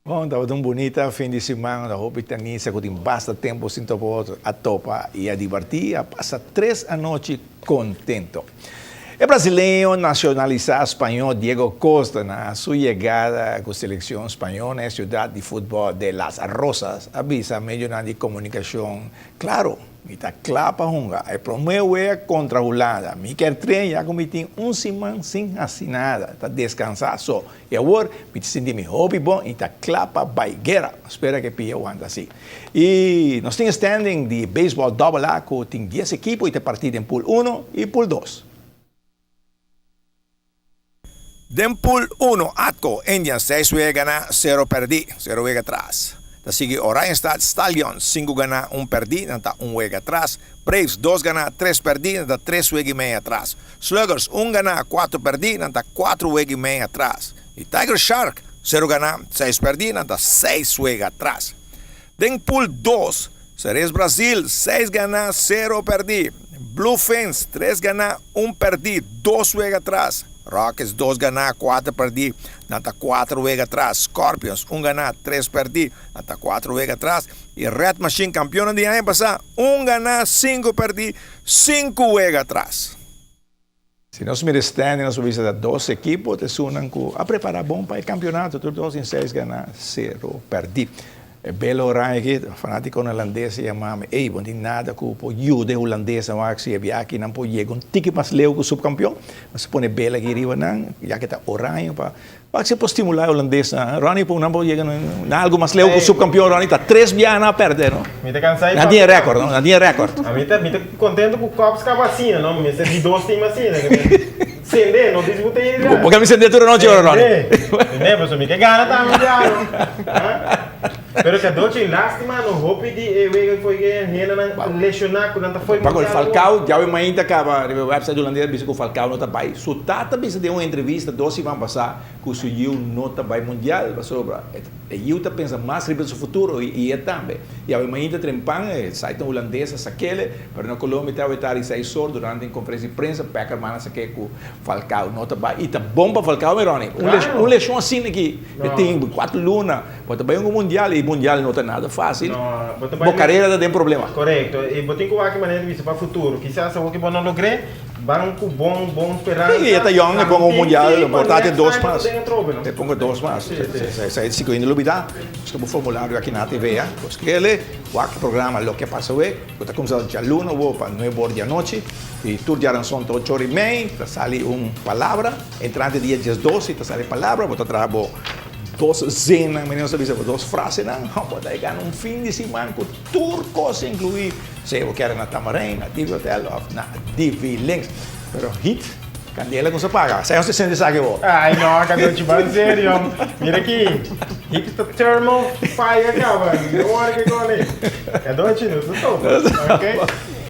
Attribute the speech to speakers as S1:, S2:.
S1: Bon, tabata un bunita fin di siman unda hopi tenista ku tin basta tempu sin topa otro a topa i a dibertí i a pasa tres anochi kontento. E brasileño nashonalisá spañó Diego Costa na su yegada ku selekshon spañó na e siudat di futbòl de Las Rosas a bisa medionan di komunikashon klaro, Mi ta kla pa hunga e promé wea kontra Hulanda. Mi kier tren ya ku mi tin un siman sin hasi nada, ta deskansá so. I awor mi ta sinti mi hopi bon i ta kla pa bai guera. Spera ku e pia wanta si. I nos tin e standing di beisbòl Double A ku tin dies ekipo i ta partí den pool uno i pool dos. Den pool uno Atco Indians seis wega ganá, sero pèrdí, sero wega tras. Ta sigui Oranjestad Stallions sinku ganá, un pèrdí, nan ta un wega tras. Braves dos ganá, tres pèrdí, nan ta tres wega i mei atras. Sluggers un ganá, kuatro pèrdí, nan ta kuatro wega i mei atras. I Tiger Shark sero ganá, seis pèrdí, nan ta seis wega atras. Den pool dos, Ceres Brazil seis ganá, sero pèrdí. Blue Fins tres ganá, un pèrdí, dos wega atras. Rockets dos ganá, kuater pèrdí, nan ta kuater wega atras. Scorpions un ganá, tres pèrdí, nan ta kuater wega atras. I Red Machine kampionnan di aña pasá, un ganá, sinku pèrdí, sinku wega atras. Si nos mira e standing nos por bisa ta dos ekipo ta esunnan ku a prepara bon pa e kampionato, tur dos tin seis gana, sero pèrdí. E belo oranje aki, fanátiko neerlandes a yama mi, ey, bo no tin nada ku por yuda e hulandesnan wak si e biaha aki nan por yega un tiki mas leu ku supkampion. Nos a pone e bela aki riba nan, ya ke ta oranje pa wak si por stimulá e hulandesnan. Ronnie, por nan por yega na algu mas leu ku supkampion, Ronnie, ta tres biaha nan a pèrdè, no?
S2: Mi ta cansá y
S1: Nan tin e rékòrt, no? Nan tin e rékòrt.
S2: A mi ta mi ta contento cu Cubs caba asina, no? Mi mester di dos team asina. Sende, no disputa y
S1: ya. Bo ke mi sende tur anochi ora, Ronnie?
S2: Sende, pasobra mi ke gana tambe ya, no? Pero cadochi, lastima no hopi di e wega fo'i e hendenan lesioná cu nan ta fo'i
S1: mundial awor. Falcao, djawe mainta caba riba e website hulandes a bisa cu Falcao no ta bay. Su tata bisa den un entrevista dos siman pasá cu su yiu no ta bay mundial pasobra e yiu ta pensa mas riba su futuro y e tambe. Djawe mainta trempan e site hulandes a sakele, pero na Colombia te awe tardi seis or durante un conferencia di prensa Peckerman a sake cu Falcao no ta bay y ta bon pa Falcao mi Ronnie. Un lesion asina aki e tin cuatro luna. Bo ta bai un mundial y mundial no ta nada facil.
S2: No, bo ta
S1: bai. Bo carera ta den problema.
S2: Correcto. Y bo tin cu wak e manera di bisa pa futuro. Kisas awor cu bo no logr'é, ban cu bon, bon speransa.
S1: Sí, e ta yong, e ponga un mundial, por ta tin dos mas. E ponga dos mas. Sí, sí. Esei si cu hende lubida. Busca bo formulario aki na TV, a. Bo skrele, wak e programa Loke a Pasa Awe, cu ta cuminsa djaluna awor pa nuebe or di anochi. Y tur djaranson ta ocho or y mei, ta sali un palabra. Entrante dia diesdos y ta sali palabra, bo ta traha bo. Dos zinnan, mi nos ta bisa bo dos frasenan, bo ta gana un fin di siman ku tur kos inkluí, sea bo kere na Tamarijn, na Divi Hotel òf na Divi Links. Pero hit, kandela ku sa paga. Sea nos ta sende esaki bo.
S2: Ay no, Cadochi, ban serio. Mira aki, hit ta thermal fire kaba. No wòrdu ke kòne. Cadochi, nos ta topa, ok?